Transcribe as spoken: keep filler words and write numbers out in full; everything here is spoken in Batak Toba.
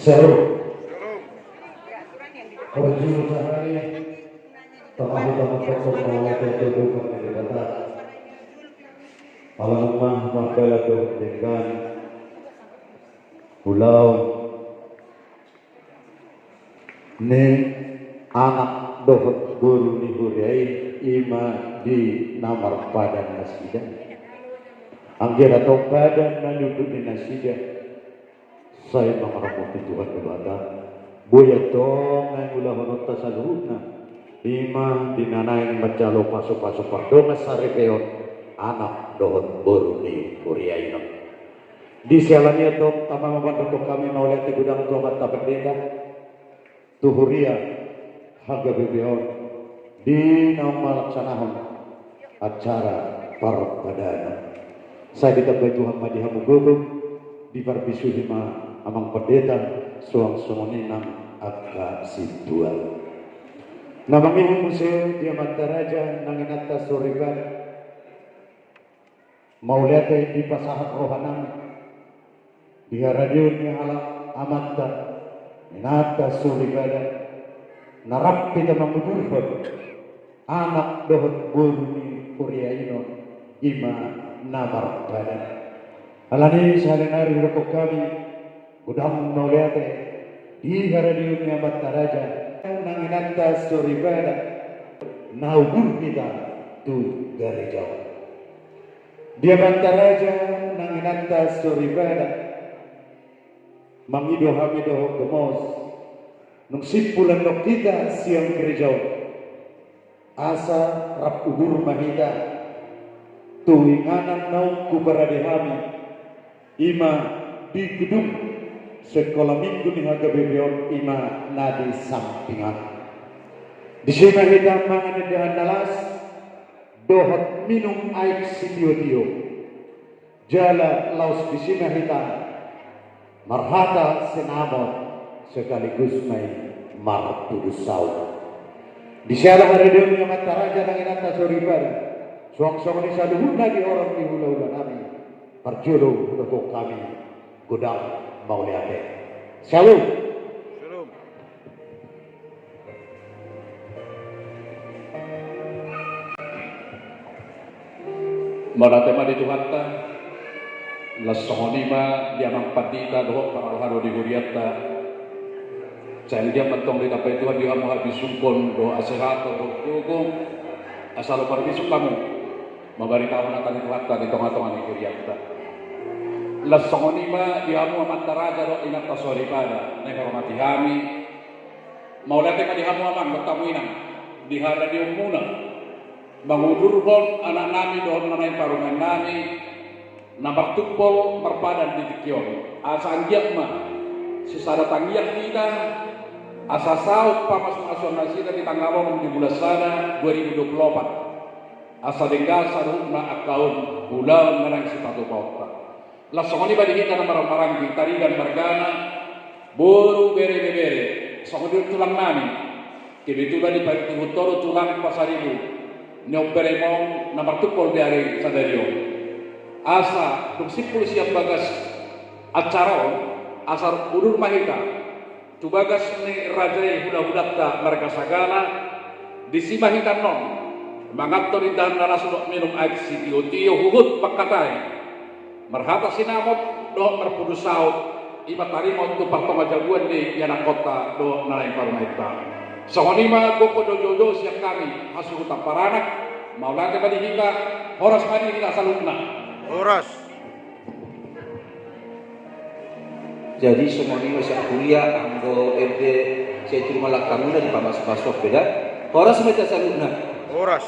Shalom. Parjolo sahali, tama hita mangkatahon mauliate tu Tuhan Debata. Ala nunga mardalan dohot denggan ulaon ni anak dohot boru ni huria i, i ma di na marpadan nasida. Anggiat antong padan na niunduk ni nasida, sai mangaramoti Tuhan Debata. Boi antong naeng ulahononta saluhutna, i ma di na naeng manjalo pasupasu pardongan saripeon anak dohot boru ni huria i non. Di siala ni i antong, tama ma mandok hami mauliate godang tu Amanta Pendeta, tu huria H K B P on, di naung malaksanahon acara parpadanan. Sai ditambai Tuhan ma di hamu gogo, diparbisuhi ma Amang Pendeta, suang songon i nang angka sintua. Na mangihut muse di amanta raja nang inanta soripada, mauliate dipasahat rohanami di haradeon ni halak amanta, inanta soripada, na rap hita mangudurhon anak dohot boru ni huria i non, i ma na marpadan. Alani i sahali nari hudokhon hami godang mauliate di haradeon ni amanta raja nang inanta soripada, na udur hita tu gareja on. Di amanta raja nang inanta soripada, mangido hami dohot gomos, nunga simpul annon hita sian gareja on, asa rap udur ma hita tu inganan naung huparade hami, i ma di gedung sekolah minggu ni H K B P on, i ma na di samping an. Disi ma hita mangan indahan na las dohot minum aek sitiotio. Jala laos disi ma hita marhata sinamot sekaligus ma i marpudun saut. Di siala haradeon ni amanta raja nang inanta soripada, suang songon i saluhutna di horong ni hulahulanami, parjolo hudokhon hami godang mauliate. Shalom. Shalom. Mauliate ma di Tuhanta. Laos songon i ma di amang pandita dohot parhalado ni hurianta. Sai anggiat ma antong ditambai Tuhan di hamu habisuhon dohot hasehatan dohot gogo, asa lam marbisuk hamu mambaritahon hata ni Tuhanta di tongatonga ni hurianta. Laos songon i ma di hamu amanta raja dohot inanta soripada na dihormati hami. Mauliate ma di hamu amang dohot hamu inang di haradeonmuna mangudurhon anaknami dohot na naeng parumaennami na martumpol marpadan di tingki on. Asa anggiat ma sisada tangiang hita asa saut pamasumasuon nasida di tanggal onom di bulan sada dua ribu dua puluh opat. Asa denggan saluhutna angka on ulaon na naeng sipatupaonta. Laos songon i ma di hita na marhahamaranggi, Tarigan margana, boru, bere, ibebere, songon i dohot tulangnami. Kebetulan diparituhon ho do tulang pasaribu ni ompu, beremon na martumpol di ari sadari on. Asa dung simpul sian bagas acara on, asa udur ma hita tu bagas ni raja i hulahulanta marga Sagala. Disi ma hita annon manganhon indahan na las dohot minum aek sitiotio huhut mangkatai marhata sinamot dohot marpudun saut, i ma tarimon tu partonga jabuan ni ianakhonta dohot na naeng parumaenta. Songon i ma gokhon dohot joujou sian hami hasuhuton paranak. Mauliate ma di hita. Horas ma di hita saluhutna. Horas. Jadi songon i ma sian huria, anggo ende sai tu rumah langkangmuna. Horas ma hita saluhutna. Horas.